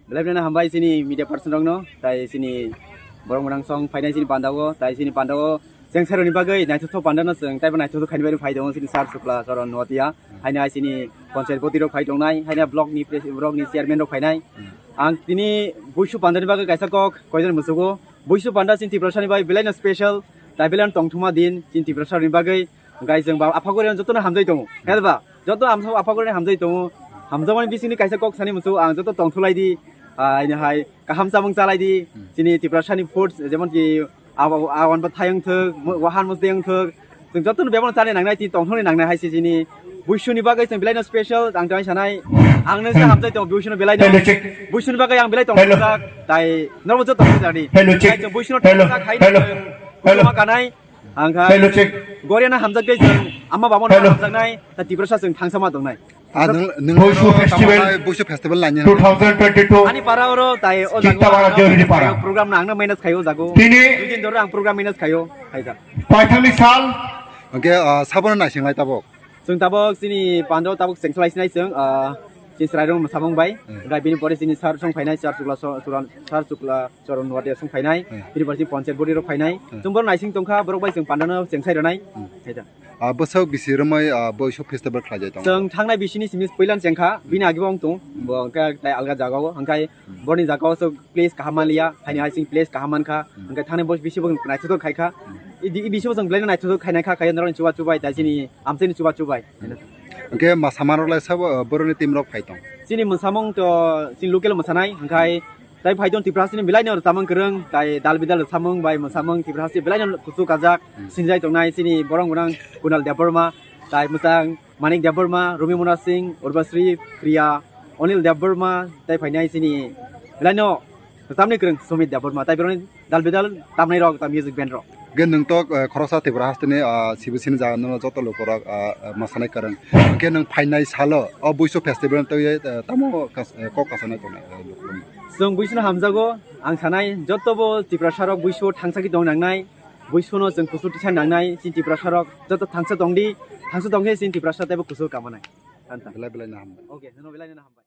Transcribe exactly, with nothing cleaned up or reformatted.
Belai belai hambai chini media person rokno, tai chini borok mwnang song phainai chini pandao, tai chini pandao cheng saironi bagwi naithothok pandano chwng taibo naithothok khaini bagwi phai tongo chini sir Sukla Charan Noatia, haino hai chini panchayat boti rok phai tongnai, haino block ni pres-, block ni chairman rok phainai. Ang tini buisu pandani bagwi kaisa kok koijon musugo, buisu panda chini Tiprasani bagwi belaino special, tai belaino tongthokma din chini Tiprasani bagwi. Hwnkhe chwng ba Aphagori jotono hamjai tongo, hel ba? Joto amsa Aphagori hamjai tongo. Hamjakmani bisingni kaisa kok sani muchungo ang joto tongthulai di, ah, haino hai kaham chamung chalai di. Hmm. Chini Tiprasani foods, jemon ki abo, awan ba thayung thuk, mo-, wahan mosdeyung thuk. Chwng jotono bebak chanai nangnai, tini tongthokni nangnai hai se chini buisuni bagwi chwng belaino special, ang tongwi sanai. Ang no se hamjai tongo buisuni belaino. Hello, check. Buisuni bagwi ang belai tongthokjak, tai norbo joto tongthokjak di. Hello, check. Tai chwng buisuni tongthokjak hai chwng kusuma kanai. Ang kha Hello, check. Goriano hamjakgwi chwng ama babano Hello. Hamjaknai, ta Tiprasa chwng thangsa ma tongnai. Ah, nung, nung Boisu tamo Festival tamo Boisu Festival lainai. Two thousand twenty-two. Ani para oro tai o jago Chikta para ang Jori para. Program na ang na manage khayo jago. Tini Dui din doro ang program manage khayo, hai jak. Paithangni sal. Oke, ah, sabono naising lai tabok. Chwng tabok chini pandao tabok chengslai sinai chwng, ah, chini chwrairok mwsamung bai. Hmm. Gai bini pore chini sir song phainai, sir Chukla so-, Churan, sir Chukla Charan Noatia song phainai. Hmm. Bini pore chini panchayat body rok phainai. Hmm. Chwng borok naising tongkha, borok bai chwng pandano chengsai rwnai. Hmm. Hai da. Ah, bwswk bisi rwmwi, ah, Boisu festival khlaijai tongo? Chwng thangnai bisini simi puilan chengkha, bini agi bo wng tong, bo hwnkhe tai alga jagao, hwnkhe hmm. Boroni jagao chwng place kaham manliya, haini hai chwng place kaham mankha, hmm. Hwnkhe thangnai bos bisi bo naithothok khaikha. Hmm. Idi, ibisi bo chwng belai naithothok khainai kha, khayo norokni chuba chubai, tai chini amchaini chuba chubai. Hwnkhe mwsamarok lai sabo, uh, boroni team rok phai tong? Chini mwsamung to chini local mwsanai, hwnkhe tai phai tong Tiprasani belai no rwchapmung kwrwng, tai dal bidal rwchapmung bai mwsamung Tiprasi belai no kuchuk kajak, hmm. Sinjai tongnai chini borok gwnang Kunal Debbarma, tai mwchang Manik Debbarma, Rumi Mona Singh, Urbasri Priya, Anil Debbarma, tai phainai chini belai no rwchapmani kwrwng Sumit Debbarma, tai borokni dal bidal tamnai rok, ta music band rok. Ge nwng tok, eh, khoroksa Tripura hasteni, ah, sibisini jaga no joto lukurok, ah, ah, masanai kwrwng. Ge nwng phainai salo, o Buisu festival twi, eh, tamo kas-, eh, kok kasanai tongnai, eh, lukurok. Chwng Buisunu hamjago, ang sanai joto bo Tiprasa rok Buisu thangsa ki tong nangnai, Buisuno chwng kusu tisa nangnai, chini Tiprasa rok joto thangsa tongdi, thangsa tongkhe chini Tiprasa teibo kusu kamanai. Belai belai no hambai. Okay, nono belai no hambai.